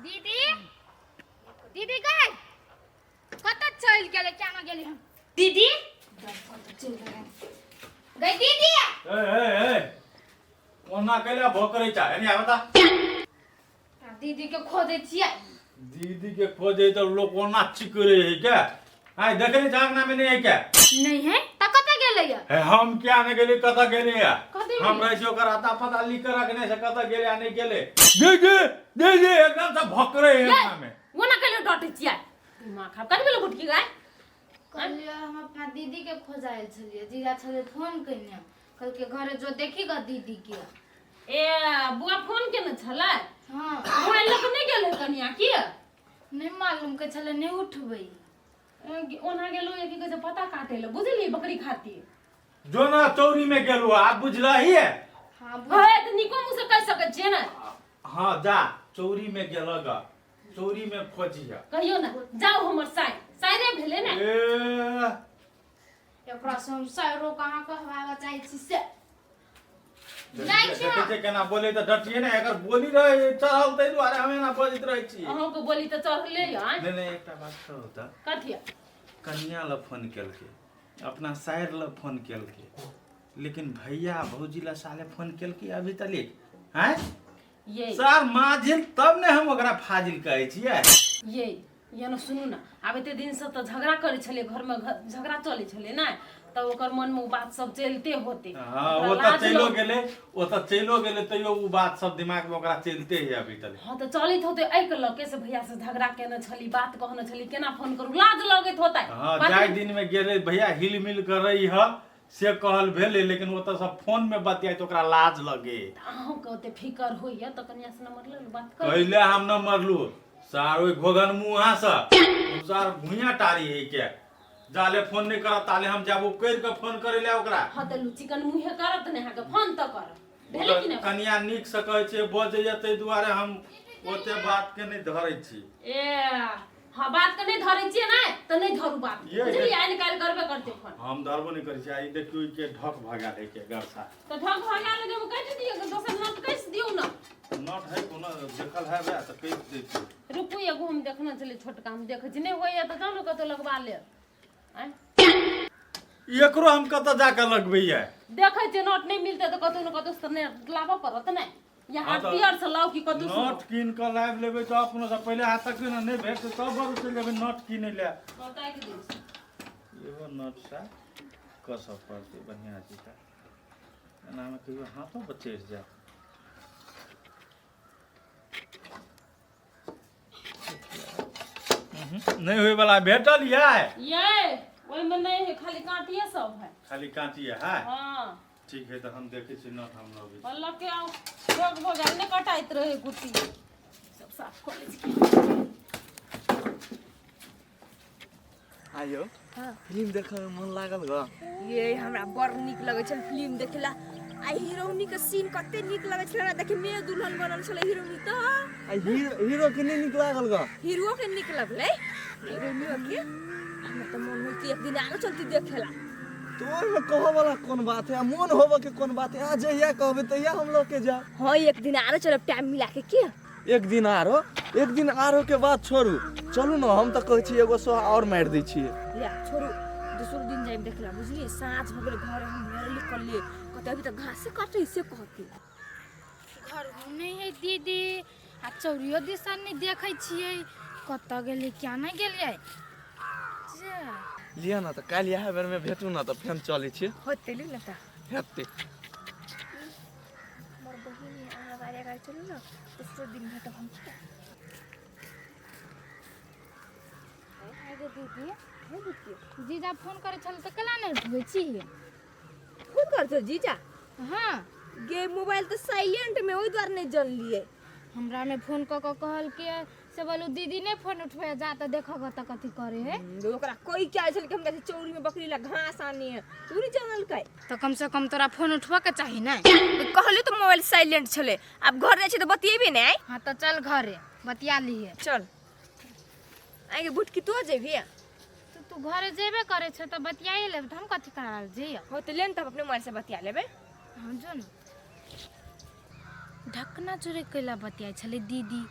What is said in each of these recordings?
दीदी, दीदी गई कतऽ चलि गेलै, केना गेलै हम दीदी कतऽ चलि गेलै गई दीदी? ए ए ए, कोना कैला भोकरै चा? एने आबा ता। आ दीदी के खोजै छियै। दीदी के खोजे तऽ लोग कोना चिकरे है क्या? आय देखे नहीं जागना में नहीं है क्या? नहीं है त कतऽ गेलै या? हे, हम क्या नहीं गेली, कतऽ गेली है? कतऽ हम गेली? रहै छी ओकर अता पता लिख के रखने से कतऽ गेले आ नहीं गेले। दीदी दीदी एकदम से भोकरे है अंगना में। ओना कैले डटै छियै? दिमाग खराब कथी भेलो गुटकी गाय? कहलियै हम अपना दीदी के खोजायल छलियै, जीजा छलै फोन केने, कहलकै घरे जो देखी ग दीदी के। ए बुआ फोन केने छलै? हाँ। मोबाइल लऽ कऽ नहि गेल है कनिया की? नहि मालूम, के छलै नहि उठबै। ए, ओना गेलो की कहै छै पता काटे लए बुझलियै बकरी खातिर। जो ना चौरी में गेलू आब बुझलही है? हाँ। हे तऽ नीको मुँह से कहि सकै छियै ने। हाँ जा, चौरी में गेलक, चौरी में खोजिह। कहियो ने जाउ हमर साइ साइरे भेलै ने। ए एकरा से हम सैरो कहाँ कहबाबऽ चाहै छी से जाइ छी। देखै छियै केना बोले तऽ डटिए ने, एकर बोली रहे चढ़ल ताहि दुआरे हम एना बजैत रहै छी। अहूँके बोली तऽ चढ़ले यऽ। नहि नहि, एकटा बात कहू तऽ। कथी? कनिया लए फोन केलकै, अपना साइर लए फोन केलकै, लेकिन भैया भौजी लए साले फोन केलकै अभी तलिक? आँय ये सर माझिल तब ने हम ओकरा फाजिल कहै छियै। ये ये ने सुनू ने, आब एते दिनसँ तऽ झगड़ा करै छलै घरमे, झगड़ा चलै छलै ने, तऽ ओकर मनमे ओ बात सब चलिते होते। हाँ, ओ तऽ चलियो गेलै, ओ तऽ चलियो गेलै, तैयो ओ बात सब दिमागमे ओकरा चलिते है अभी तक। हाँ तऽ चलैत होते एहिके लऽ के से भैया से झगड़ा केने छली, बात कहने छली, केना फोन करू, लाज लगैत होते। हाँ, जाहि दिनमे गेलै भैया हिल मिल कर रही ह से कहल भेलै, लेकिन ओतऽ सब फोन में बतियाइ तऽ ओकरा लाज लगे। अहूँके ओते फिकर होइए तऽ कनिया से नंबर ले लू, बात कर। पहिले हम न मरलू सार ओहि घोघन मुँहा से सार भुइयाँ टारी है के जाले फोन नहीं करत ताले हम जाबो करि के फोन करै ले ओकरा। हाँ तऽ लू चिकन मुँहे करत ने अहाँके फोन तऽ करत भेलै कि नहि? कनिया नीक से कहै छै बजैया ताहि दुआरे हम ओते बात के नहि धरै छी। ए हाँ बात के नहीं धरै छियै ने तऽ नहीं धरू बात। ये- बुझलियै? आइ निकालि करबे करतै फोन। हम धरबो नहि करै छी। आ ई देखियौ ई के ढक भगा लै के गरसा। तऽ ढक भगा लगे में कटि दियौ, दोसर नट कसि दियौ ने। नट है कोनो देखल है बे तऽ कहि दै छी। रुकू एगो हम देखने छलियै छोटका, हम देखै छी, नहि होइए तऽ जाउ ने कतहु लगवा लेब। आँय एकरो हम कतऽ जाके लगबैया? देखै छियै नट नहि मिलतै तऽ कतहु ने कतहु से नहि लाबऽ पड़त ने या हाँ तऽ हार्डवेयर से लाउ कि कतहु से। नट कीन कऽ लाबि लेबै तऽ अपनो से पहिले हाथ तक ने नहि भेटतै तब बरू चलि जेबै नट कीनै लए। हाँ, ताकि दै छी। इहो नट सा कसऽ पड़तै बढ़िआँ जकाँ, एनामे कहियो हाथो पर चढ़ि जायत। नहि होय वाला भेटल ये। ये ओहिमे नहि है, खाली काँटिए सब है। खाली काँटी है? हाँ। ठीक है, तऽ हम देखै छी नट हम लबै छी। लऽ के आउ, रोग भऽ गेल नहि कटाइत रहै, कुट्टी सब साफ कऽ लै छी। आयो फिल्म देखऽ में मन लागल ग? ये हमरा बड़ नीक लगै छल फिल्म देखेला, आ हीरोइनी के सीन कते नीक लगै छल हमरा देखे में, दुल्हन बनल छलै हीरोइनी तऽ। आ हीरो हीरो के नहि नीक लागल ग? हीरो के नीक लगलै, हीरोइनियो के। हमरा तऽ मन होइ कि एक दिन आरो चलती देखेला। तो ओहिमे कहऽ वाला कोन बात है आ मोन होबऽ के कोन बात है? अहाँ जहिया कहबै तहिया हम लऽ के जायब। हाँ एक दिन आरो चलब टाइम मिला के की? एक दिन आरो, एक दिन आरो के बात छोड़ू, चलू ने, हम तऽ कहै छी एगो सोहा आओर मारि दै छियै। ले छोड़ू, दोसर दिन जाइब देखला बुझलियै। साँझ भऽ गेलै, घर हम भरली कल्ले कहते अभी तऽ घासे काटै से कहती। घर नहि है दीदी, आ चौरियो दिसन नहि देखै छियै, कतऽ गेलियै क्या नहि गेलियै जे। लिअ ने तऽ काल्हि इएह बेरमे भेटू ने तऽ फेर चलै छियै। होतै लू ने तऽ हेतै। हमर बहिन है, अहाँ गाड़ी गाड़ी चलू ने, दोसरो दिन भेटब हम। आगे दीदी, जीजा फोन करै छल तऽ केना नहि उठबै छी? फोन कर छौ जीजा? हाँ। गे मोबाइल तऽ साइलेंट में, ओहि दुआरे नहि जानलियै। हमरा में फोन कऽ कऽ कहलकै से बोलू दीदी नहि फोन उठबै, जा तऽ देखऽ तऽ कथी करे है। ओकरा कोई क्या छल कि हम कहै चौरी में बकरी ला घास आने है, तू नहीं जानलकै? तऽ कम से कम तोरा फोन उठबऽ के चाही ने। कहलियो तऽ मोबाइल साइलेंट छलै, आब घर जाइ छै तऽ बतियेबे ने। हाँ तऽ चल घरे बतिया लिहे। चल आगे बुटकी, तो जेबही? तऽ तू घरे जेबे करे छै तऽ बतियाए लेब, तऽ हम कथी करा जइयो। हो तऽ ले ने, तब अपने मोबाइल से बतिया लेबै। हाँ जो ने। ढकना चोरे कैला बतियाइ छलै दीदी।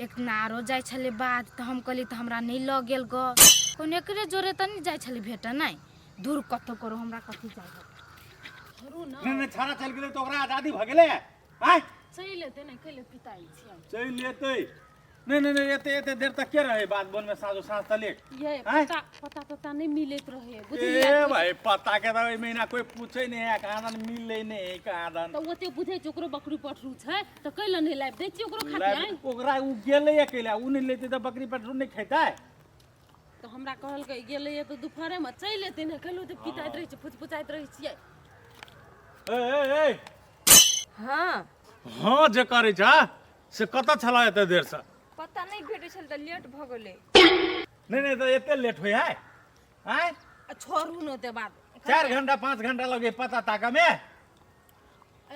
एक दिना आरो जाइ छलै बाध तऽ हम कहली तऽ हमरा नहि लऽ गेल ग। कोनो एकरे जोरे तऽ नहि जाइ छलै भेट नहि दूर कतौ करो हमरा कथी जाइ। छोड़ू ने। नहि नहि, छाड़ा चलि गेलै तऽ ओकरा आजादी भऽ गेलै आँय? चलि एतै ने, कैले पिताइ छियै? चलि एतै। नहि नहि नहि, एते एते देर तक के रहै बात बोन में साँझो साँझ तलेक? ये आँय? पता पता तता नहि मिलैत रहै बुझलियै? ए भाई, पता के तऽ एहि महीना कोई पूछे नहीं है, कहाँ दन मिले नहीं है कहाँ दन। तऽ ओते बुझै छै ओकरो बकरी पठरू छै तऽ कैले नहि लाबि दै छियै ओकरो खातिर? आँय? ओकरा उ गेलै अकेला, उ नहि लेतै तऽ बकरी पटरू नहि खेतै। तऽ हमरा कहलकै गेलैए तऽ दुपहरेमे चलि एतै ने, कैले ओते पिताइत रहै छै, फुचफुचाइत रहै छियै? ए ए ए। हाँ। हाँ, जे करै छ से कतऽ छला एते देरसँ? पता नहि भेटै छल तऽ लेट भऽ गेलै। नहि नहि, तऽ एते लेट होइ है आँय? आ छोड़ू ने ओते बात। 4 घंटा 5 घंटा लगे पता ताकऽ मे।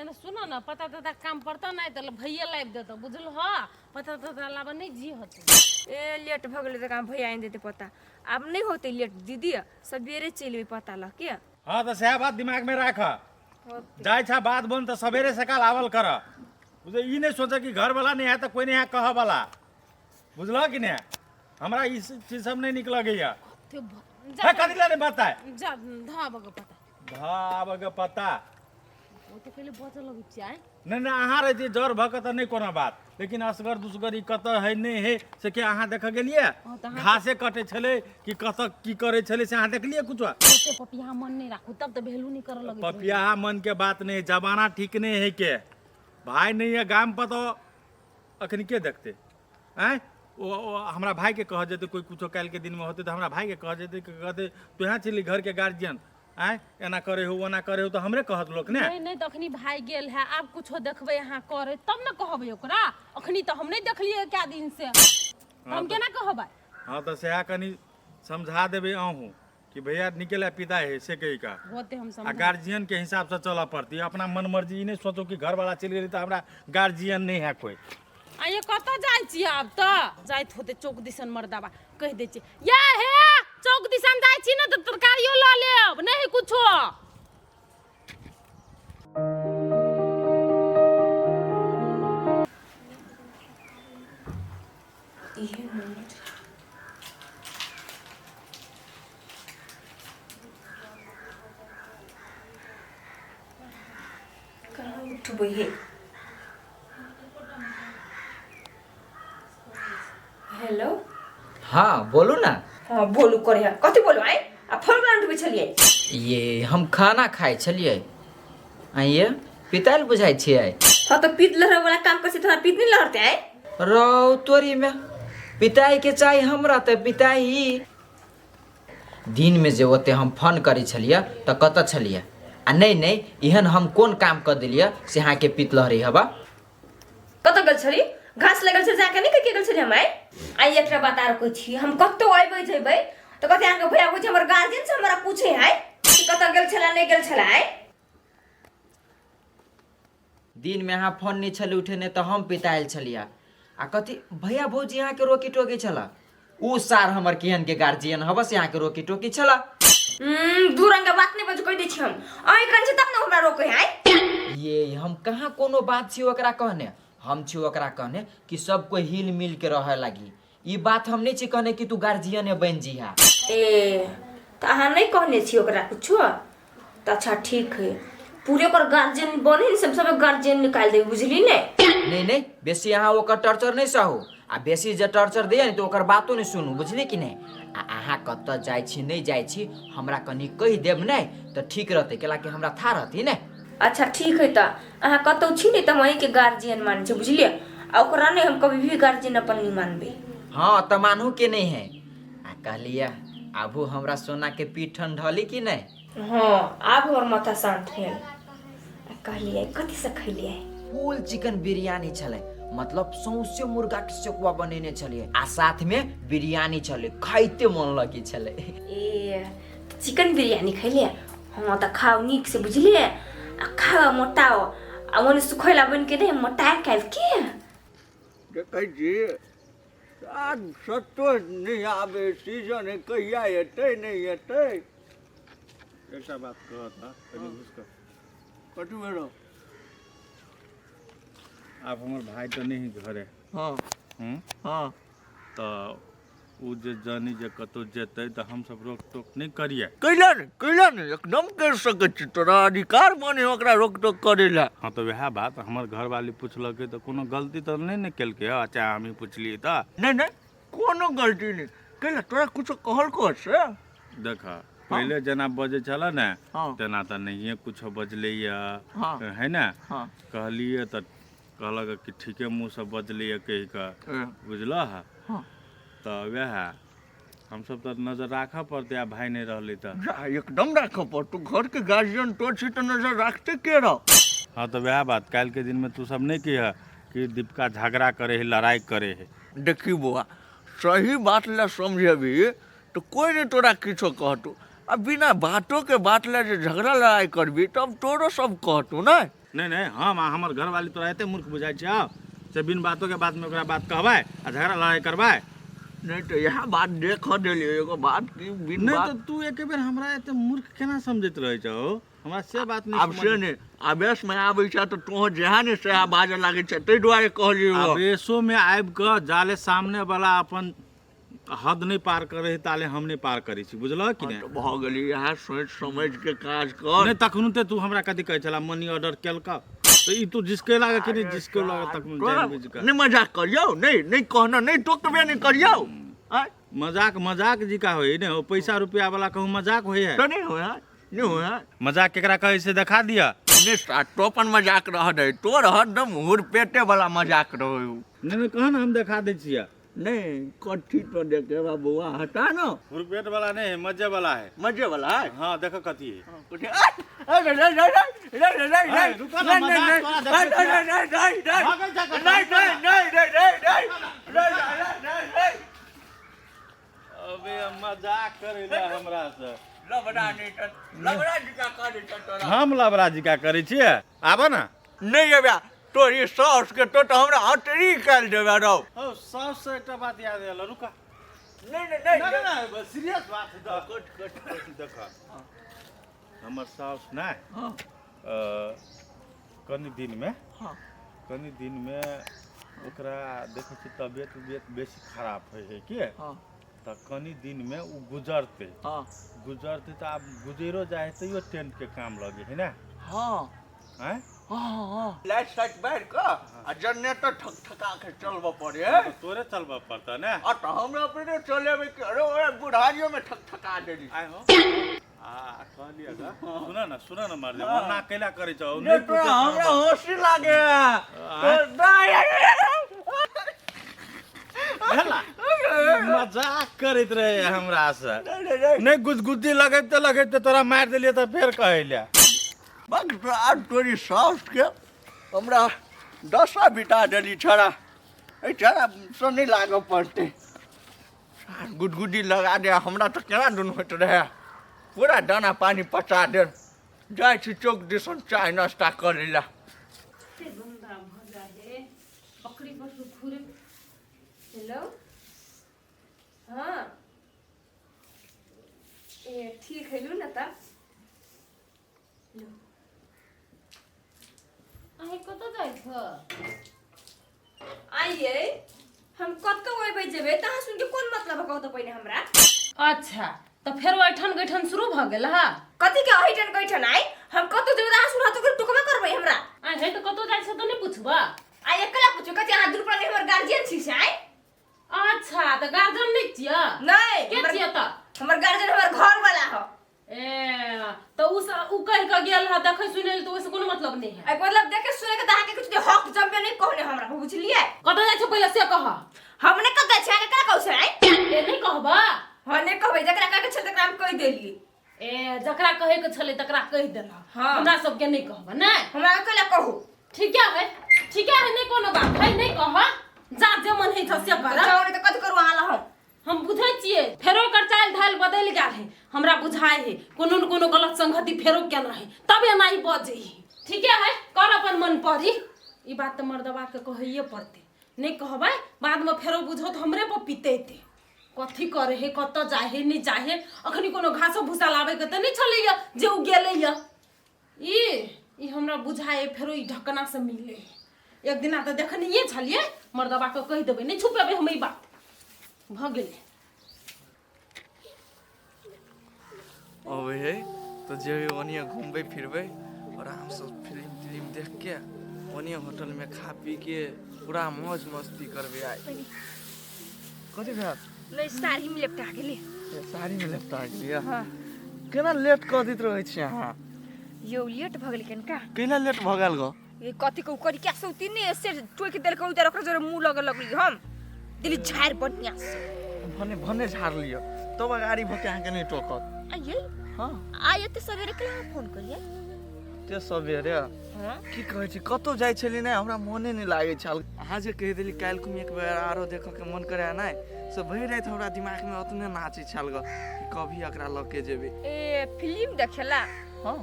एना सुनो ने, पता तता काम पड़तौ नहि तऽ भैया लाबि देतौ, बुझल ह? पता तता लाबऽ नहि जी होतै। ए लेट भऽ गेलै तऽ काम भैया आनि देतै पता। आब नहि होतै लेट दीदी, सबेरे चलि एबै पता लऽ के। हाँ, तऽ सएह बात दिमाग में राख। जाइ छ बात बोन तऽ सवेरे सकाल आवल कर, बुझल? ई नहि सोच कि घर वाला नहीं है तऽ कोई नहीं है कहऽ वाला, बुझल कि नहीं? हमरा ई चीज सब नहीं नीक लगैया। ते है कथी लए नहीं बताए? जा धाब के पता। धाब के पता। ओते पहिले बचऽ लगै छियै आँय? नहि नहि, अहाँ रहै जर भऽ कऽ तऽ नहि कोनो बात, लेकिन असगर दुसगर ई कतऽ है नहि है से के अहाँ देखऽ गेलियै? हँ, तऽ अहाँ- घासे कटै छलै कि कतऽ की करै छलै से अहाँ देखलियै कुछो? ओते पपिया मन नहि राखू तब तऽ भेलू नहि करऽ लगै। पपियाहा मन के बात नहीं, जमाना ठीक नहीं है के भाई नहीं है गाम पर तो अखन के देखते आँय? ओ हमरा भाई के कह जेतै, कोई कुछो काल्हि के दिन में होतै तऽ हमरा भाई के कह जेतै कि कहतै तू यहाँ छली घर के गार्जियन आँय, एना करे हो ओना करे हो तऽ हमरे कहत लोक ने। नहि नहि, तऽ अखनी भाई गेल है, आब कुछो देखबै अहाँ करे तब ने कहबै ओकरा। अखनी तऽ हम नहि देखलियै कै दिन से, तऽ हम केना कहबै? हाँ, तऽ सएह कनि समझा देबै अहूँ कि भैया निकले पिता है से कही का। होते हम आ समझा। गार्जियन के हिसाब से चलऽ पड़ती, अपना मन मर्जी ई नहीं सोचो कि घर वाला चलि गेलै तऽ हमरा गार्जियन नहीं है कोई। आ ये कतऽ जाइ छियै? आब तऽ जाइत होते चौक दिसन मर्दाबा, कहि दै छियै। ये हे, चौक दिसन जाइ छी ने तऽ तरकारियो लऽ लेब, नहि कुछो। इहे नंबर। कहाँ उठबै हे? हेलो। हाँ, बोलू ना। हाँ, बोलू करे है, कथी बोलू आइ? आ फोन केना उठबै छलियै? ये हम खाना खाइ छलियै। आइये पितायल बुझाइ छियै? हाँ, तऽ पीत लहरै वाला काम करै छै तऽ हमरा पीत नहि लहरतै आइ? रौ तोरी में पिताई के चाही हमरा तऽ पिताई। दिन में जे ओते हम फोन करै छलियै तऽ कतऽ छलियै? आ नहि नहि, एहन हम कोन काम कऽ देलियै से अहाँके पित लहरै हवा? कतऽ गेल छली? घास लगल छल जाके नहि के गेल छली हम आइ? आइ एकटा बात आर कहै छी, हम कतौ अयबै जेबै तऽ कथी अहाँके भैया बुझे हमर गार्जियन से हमरा पूछे है कि कतऽ गेल छला नहि गेल छला आइ? दिन में अहाँ फोन नहि छलै उठेने तऽ हम पितायल छलियै। आ कथी भैया भौजी अहाँके रोकी टोकी छला? उ सार हमर केहन के गार्जियन हवा से अहाँके रोकी टोकी छला? दू रंग के बात नहि बजू, कहि दै छी हम। अहीं कन छी तब ने हमरा रोकै है। ये हम कहाँ कोनो बात छी ओकरा कहने? हम छी ओकरा कहने कि सब कोई हिल मिल के रहे लागी। ई बात हम नहीं छी कहने कि तू गार्जियने बन जीहा। ए तऽ अहाँ नहि कहने छी ओकरा कुछो तऽ अच्छा ठीक है, पूरे ओकर गार्जियन बने ने, सब सब गार्जियन निकालि देबै, बुझली ने? नहीं नहीं, बेसी अहाँ ओकर टॉर्चर नहीं सहू। आ बेसी जे टॉर्चर दैया ने तऽ ओकर बातो नहीं सुनू, बुझली कि नहीं? आ अहाँ कतऽ जाइ छी नहीं जाइ छी हमरा कनि कहि देब नहि तऽ ठीक रहतै, कैला कि हमरा था रहती ने। अच्छा ठीक है, तऽ अहाँ कतौ छी ने तऽ हम अहीँके गार्जियन मानै छी, बुझलियै? आ ओकरा नहि हम कभी भी गार्जियन अपन नहि मानबै। हाँ, तऽ मानू के नहीं है। आ कहलियै आबू हमरा सोना के पीठ ठंडली कि नहीं? हाँ, आब हमर माथा शांत भेल। आ कहलियै कथी से खैलियै? फुल चिकन बिरयानी छलै, मतलब सौंसे मुर्गा के सेकुआ बनेने छलियै आ साथ में बिरयानी छलै, खाइते मन लगी छलै। ए चिकन बिरयानी खैलियै? हाँ, तऽ खाउ नीक से, बुझलियै? आ खाउ मोटाओ, आ ओने सुखैला बनि के नहि मोटा के आबि के। देखै छी आब सत्तो नहि आबै सीजन है, कहिया एतै नहि एतै। एकटा बात कहत हँ, कनि घुसि कऽ। कथी भेलौ? आब हमर भाय तऽ नहि है घरे। हँ। हूँ। हँ। तऽ ओ जे जानी जे कतहु जेतै तऽ हमसब रोक टोक नहि करियै। कैला नहि, कैला नहि, एकदम करि सकै छी, तोरा अधिकार बने ओकरा रोक टोक करै लए। हँ तऽ वएह बात हमर घरवाली पुछलकै तऽ कोनो गलती तऽ नहि ने केलकै। अच्छा हमही पुछलियै तऽ नहि नहि, कोनो गलती नहि कैला। तोरा कुछो कहलको से? देख, पहिले जेना बजै छल ने हँ। तेना तऽ नहिए कुछो बजलैए। हँ। है ने? हँ। कहलियै तऽ कहलक कि ठीके मुँहसँ बजलैए कहि कऽ। बुझलह? हँ। तऽ वएह हमसब तऽ नजर राखऽ पड़तै, आब भाय नहि रहलै तऽ। जा, एकदम राखऽ पड़तौ। घरके गार्जियन तो छी तऽ नजर राखते के रह। हँ तऽ वएह बात, काल्हिके दिनमे तू सब नहि कहिह कि दीपिका झगड़ा करे है, लड़ाइ करे है। देखी बौआ, सही बात लए समझेबही तऽ कोइ नहि तोरा किछो कहतौ, आ बिना बातोके बात लए जे झगड़ा लड़ाइ करबही तब तोरो सब कहतौ ने। नहि नहि, हम आ हमर घरवाली तोरा एते मूर्ख बुझाइ छै से बिन बातोके बातमे ओकरा बात कहबै आ झगड़ा लड़ाइ करबै? नहि तऽ इएह बात देख देलियै एगो बात कि बिन नहि बात तऽ तू एके बेर हमरा एते मूर्ख केना समझैत रहै छौ? हमरा से बात नहि आब से समझ नहि, आवेशमे आबै छै तऽ तोहर जएह ने सएह बाजऽ लागै छै, ताहि दुआरे कहलियौ। आवेशोमे आबि कऽ जाले सामने वाला अपन हद नहि पार करे है ताले हम नहि पार करै छी, बुझलह कि नहि? तऽ भऽ गेलै, इएह सोचि समझि के काज कर। नहि, तखनो ते तू हमरा कथी कहै छला? मनी ऑर्डर केलक तऽ ई तू जिसके लागे कि नहि जिसके लागे तखनो जानि बुझि कऽ नहि मजाक करियौ, नहि नहि कहना नहि टोकबे नहि करियौ आँय? मजाक मजाक जी का होई ने, ओ पैसा रुपया वाला कहूँ मजाक होई है? तऽ नहि होइ है, नहि होइ है। मजाक केकरा कहै से देखा दिया। नहि, तो अपन मजाक रह दे, तोर हरदम हुरपेटे वाला मजाक रहै। नहि नहि, कह ने, हम देखा दै छियै। नहीं, कथी तो देखेबा बौआ, हटा न। हुरपेट वाला नहीं है, मजे वाला है। मजे वाला है? हाँ, देखो कथी है। कथी? अरे, नहीं, नहीं, नहीं, नहीं, नहीं, नहीं, रुको ना, नहीं, मजाक नहीं, तोरा नहीं, देखै नहीं, नहीं, नहीं, नहीं, भागै जा कतौ। नहीं, नहीं, नहीं, नहीं, नहीं, नहीं, नहीं, नहीं, नहीं, नहीं। अबे मजाक करै ला हमरा से। लबड़ा नहीं त लबड़ा जिका करै छ तोरा। हम लबड़ा जिका करै छियै? आबऽ ना। नहीं अबे, तोरी साउस के तो हमरा हटरी काल देबे रौ। हौ, साउस से एकटा बात याद आयल, रुका। नहीं नहीं नहीं। नहीं नहीं, सीरियस बात है। कट कट कट। देख, हमर साउस नहि कनि दिनमे कनि दिनमे ओकरा देखै छी तबियत उबियत बेसी खराब होइ है की तऽ कनि दिनमे ओ गुजरतै। गुजरतै तऽ आब गुजरो जाइ है तैयो टेंटके काम लगे है ने? हाँ। आँय? हाँ, लाइट साइट बारि कऽ आ जनरेटर ठक ठका के चलबऽ पड़े है। तऽ तोरे चलबऽ पड़तऽ ने। आ तऽ हमरा अपने चलेबै कि? अरे ओए बुढ़ारियो में ठक ठका देली। आइ हो आ कहलियै गा, सुन न, सुन न, मर ओना कैला करै छौ? नहि तोरा हमरा हँसी लागे। मजाक करैत रहे हमरा से। नहि, गुदगुदी लगैते लगैते तोरा मारि देलियै तऽ फेर कहै ले। बस, आब तोरी साउस के हमरा दशा बिता देली छड़ा। एहि छड़ा से नहि लागऽ पड़तै। गुदगुदी लगा दे हमरा तऽ केना दुनू होइत रहै, पूरा दाना पानी पचा देल। जाइ छी चौक दिसन चाय नाश्ता करै लए। गन्दा भऽ जाइ है बकरी पशु खुरे। हेलो, हाँ, ए ठीक है, लू न त। अहीं कतऽ जाइ छ? आइए, हम कतौ अयबै जेबै तऽ अहाँ सुन के कोन मतलब है? कहू तऽ पहिने हमरा। अच्छा, तऽ फेर ऐठन गैठन शुरू भऽ गेल हा? कथी के अहिठन गैठन? आइ हम कतौ जेबै तऽ अहाँ सुन तऽ टोकबे करबै हमरा। आइ है तऽ कतौ जाइ छ तऽ नहि पुछबा? आइ एकला पूछू? कथी अहाँ दूर पर हमर गार्जियन छी से? आइ अच्छा, तऽ गार्जियन नहि छियै? नहि। के छियै तऽ? हमर गार्जियन हमर घर वाला हो। ए तऽ उ उ कहि कऽ गेल हा देखै सुनै लए, तऽ ओहिसँ कोनो मतलब नहि है? एहि मतलब देखे सुने के तऽ अहाँके कुछ हक जमबे नहि कहने हमरा, बुझलियै? कतऽ जाइ छ पहिले से कह। हम नहि कतऽ छै, अहाँके केना कहू छै? आइ ए नहि कहबा? हाँ, नहि कहबै। जकरा कहै के छल तकरा हम कहि देलियै। ए जकरा कहै के छलै तकरा कहि देलह। हाँ। हमरा सबके नहि कहबा नहि? हमरा कैला कहू? ठीक है, ठीक है, नहि कोनो बात है, नहि कह। जा, जे मन है से कर। जाउ, नहि तऽ कथी करू अहाँ लए हम? हम बुझै छियै, फेरो एकर चालि ढालि बदलि गेल है। हमरा बुझाइ है कोनो न कोनो गलत संगति फेरो केना है, तब एना ई बजै है। ठीके है, कर अपन मन परी। ई बात तऽ मर्दबा के कहैये पड़तै। नहि कहबै बादमे फेरो बुझो तऽ हमरे पर पितेतै। कथी करे है, कतऽ जाइ है, नहि जाइ है। अखनी कोनो घासो भूसा लाबैके तऽ नहि छलैया जे ओ गेलैया। ई ई हमरा बुझाइ है फेरो ई ढकना से मिले है। एक दिना तऽ देखनिये छलियै मर्दबा के कहि देबै नहि छुपेबै हम ई बात भऽ गेलै। अबै है तऽ जेबै ओनिए घुमबै फिरबै, आरामसँ फिल्म तिलिम देख के ओनिए होटलमे खा पी के पूरा मौज मस्ती करबै। आइ कथी भेल? नहि, साड़ी में लेपटा गेलै। ए, साड़ीमे लेपटा गेलियै? केना लेट कऽ दैत रहै छी अहाँ? यौ, लेट भऽ गेलै कनिका। कैला लेट भऽ गेल गो? ये कथी कहू, करी क्या सौती ने से टोकि देलकै, उधर ओकरा जोरे मुँह लगे लगली, हम दिली झाड़ि बढ़िया से। भने भने झाड़ लिअ, तब अगाड़ी भऽ के अहाँके नहि टोकत। आइए। हँ। आइ एते सवेरे केना फोन करिए? एते सवेरे? हाँ। की कहै छी, कतहु जाइ छलियै नहि, हमरा मोने नहि लागै छल। अहाँ जे कहि देली काल्हि खुम एक बेर आरो देखऽके मन करे नहि, से भरि राति हमरा दिमागमे ओतने नाचै छल ग कि कभी एकरा लऽ के जेबै। ए, फिल्म देखेला? हँ।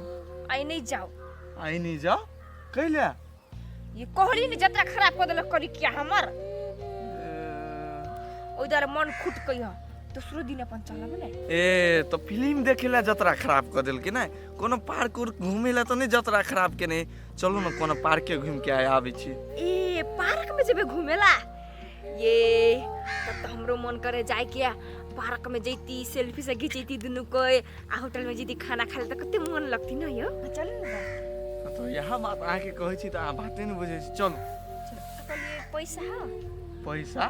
आइ नहि जाओ। आइ नहि जाओ? कैले? ये कहली ने, जतरा खराब कऽ देलक करी क्या हमर, ओहि दुआरे मन खुट कहिह, दोसरो दिन अपन चलब ने। ए, तऽ फिल्म देखे ला जतरा खराब कऽ देलकै ने? कोनो पार्क उर्क घूमे ला तऽ नहि जतरा खराब केने? चलू ने, कोनो पार्के घूमि के आइ आबै छी। ए, पार्क में जेबै घूमेला? ये तब तऽ हमरो मन करे जाय के। पार्क में जैती, सेल्फी से घिचैती दुनू कोई, आ होटल में जैती खाना खाए, तऽ कते मन लगती न यौ। चलू ने। तऽ इएह बात अहाँके कहै छी तऽ अहाँ बाते नहि बुझै छी। चलू। कहलियै पैसा है? पैसा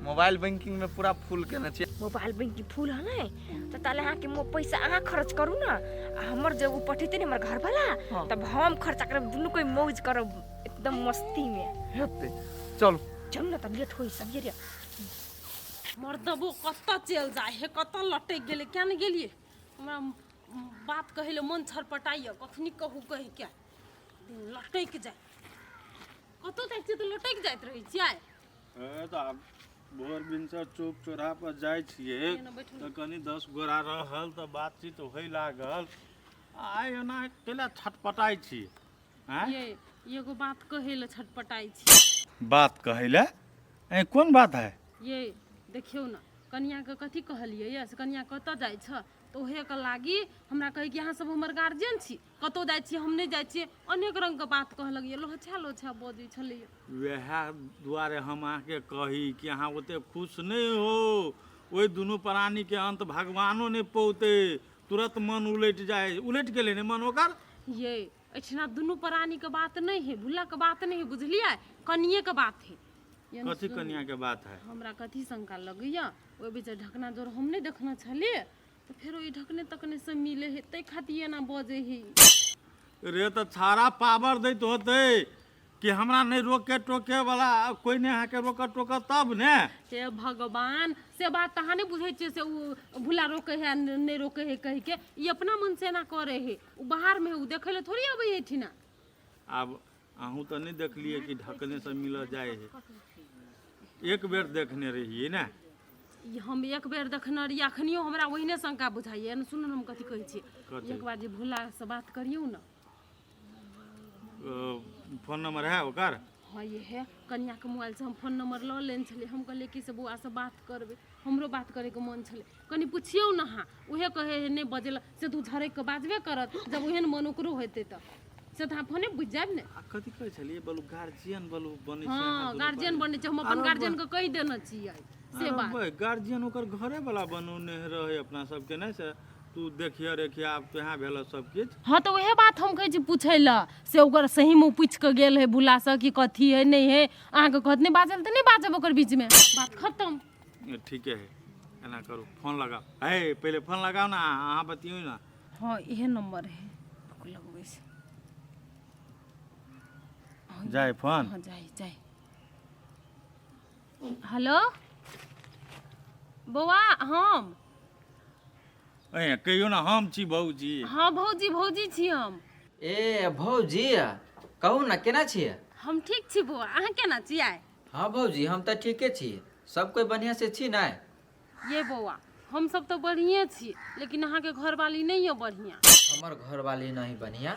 मोबाइल बैंकिंग में पूरा फुल केने छी। मोबाइल बैंकिंग फुल है ने, तऽ ताले अहाँके पैसा अहाँ खर्च करू ने, आ हमर जब ओ पठेतै ने हमर घरवाला, तब हम खर्चा करब, दुनू कोई मौज करब एकदम मस्ती में। हेतै, चलू। चलू ने, तब लेट होई सबेरे। मर्दबो कतऽ चलि जाइ है, कतऽ लटकि गेलै, किया नहि गेलियै? हमरा बात कहै लए मन छटपटाइए, कखनी कहू कहिके लटकि जाइ। कतौ जाइ छियै तऽ लटकि जाइत रहै छियै। ए, तऽ आब भोर भिनसर चौक चौराहा पर जाइ छियै एना बैठू। तऽ कनि 10 गोरा रहल तऽ बातचीत होइ लागल। आइ एना कैला छटपटाइ छी, आँय? ये एगो बात कहै लए छटपटाइ छी। बात कहै लए? ए, कोन बात है? ये देखियौ ने, कनियाके कथी कहलियै यऽ से कनिया कतऽ जाइ छ तऽ ओहेके लागी हमरा कहै कि अहाँ सब हमर गार्जियन छी, कतहु जाइ छियै हम नहि जाइ छियै, अनेक रङ्गके बात कहलक यऽ, लोहछा लोहछा बजै छलैया। वएह दुआरे हम अहाँके कही कि अहाँ ओते खुश नहि हो। ओहि दुनू प्राणीके अन्त भगवानो नहि पौतै। तुरंत मन उलटि जाइ, उलटि गेलै ने मन ओकर? ये एहिठिना दुनू प्राणीके बात नहि है, भुल्लाके बात नहि है, बुझलियै? कनिएके बात है। ये कथी? सुनू, कनियाके बात है? हमरा कथी शंका लगैया, ओहि बीच ढकना जोर हम नहि देखने छलियै, तऽ फेरो ई ढकने तकने से मिले है, ताहि खातिर एना बजै है। रे, तऽ छाड़ा पावर दैत होतै कि हमरा नहि रोके टोके वाला कोई नहि, अहाँके रोकत टोकत तब ने। हे भगवान, से बात तऽ अहाँ नहि बुझै छियै, से ओ भुला रोकै है नहि रोकै है कहिके ई अपना मन से एना करै है। ओ बाहरमे है, ओ देखै लए थोड़ी अबै है एहिठिना। आब अहूँ तऽ नहि देखलियै कि ढकने से मिलऽ जाइ है? एक बेर देखने रहियै ने। ई हम एक बेर देखने रहियै, अखनियो हमरा ओहिने शंका बुझाइए ने। सुनू ने, हम कथी कहै छियै। कथी? एक बार जे भोलासँ बात करियौ ने। फोन नंबर है ओकर? हाँ, ये है। कनियाके मोबाइलसँ हम फोन नंबर लऽ लेने छलियै। हम कहलियै कि से बौआसँ बात करबै, हमरो बात करैके मन छलै। कनि पुछियौ ने अहाँ। उहे कहै है नहि बजेला से तऽ ओ झरकि कऽ बाजबे करत, जब ओहन मन ओकरो हेतै तऽ से तऽ अहाँ फोने बुझि जायब ने। आ कथी कहै छलियै, बोलू, गार्जियन बोलू बनै छै अहाँ हँ दुनू? गार्जियन बनै छै, हम अपन अरे गार्जियनके कहि देने छियै से अरे बात। गार्जियन ओकर घरे वाला बनौने रहै अपना सबके, नहि से तू देखिए रेखिए, आब तोहे भेल सब किछु। हाँ, तऽ उएह बात हम कहै छी पूछै लए, से ओकर सहीमे ओ पूछि कऽ गेल है भुलासँ कि कथी है नहि है? अहाँके कहत नहि बाजल तऽ नहि बाजब ओकर बीचमे, बात खतम। ठीके है, एना करू, फोन लगाओ। हे, पहिले फोन लगाओ ने, अहाँ बतियौ ने। हाँ, इहे नंबर है, रुकू, लगबै छी। जाय फोन। हाँ, जाइ जाइ। हेलो बौआ, हम ए, कहियौ ने, हम छी भौजी। हाँ भौजी, भौजी छी हम। ए भौजी, कहू ने, केना छियै? हम ठीक छी बौआ, अहाँ केना छियै? हाँ भौजी, हम तऽ ठीके छी। सब कोइ बढ़िआँ से छी ने? ये बौआ, हम सब तऽ बढ़िए छी, लेकिन अहाँके घरवाली नहि यऽ बढ़िआँ। हमर घरवाली नहीं बढ़िआँ?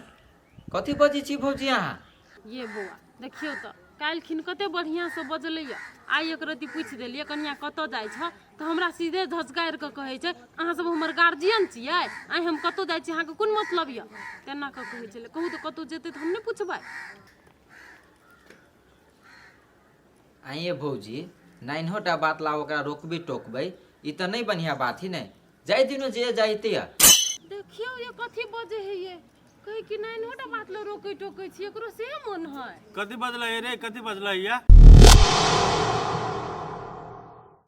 कथी बजै छी भौजी अहाँ? ये बौआ, देखियौ तऽ, काल्हिखिन कते बढ़िआँसँ बजलैए, आइ एक रत्ती पूछि देलियै कनिया कतऽ जाइ छऽ, तऽ हमरा सीधे झसगारि कऽ कहै छै, अहाँ सब हमर गार्जियन छियै, आइ हम कतौ जाइ छी अहाँके कोन मतलब यऽ, तेना कऽ कहै छलै। कहू तऽ, कतौ जेतै तऽ हम नहि पुछबै? आइए भौजी, नाइन्होटा बात ला ओकरा रोकबी टोकबै, ई तऽ नहि बढ़िया बात ही नहि। जाय दिनो जे जाइते है। देखियौ ये कथी बजे है, ये कहे कि नाइन्होटा बात ला रोकै टोकै छी, एकरो से मोन है। कथी बजलै रे, कथी बजलै या?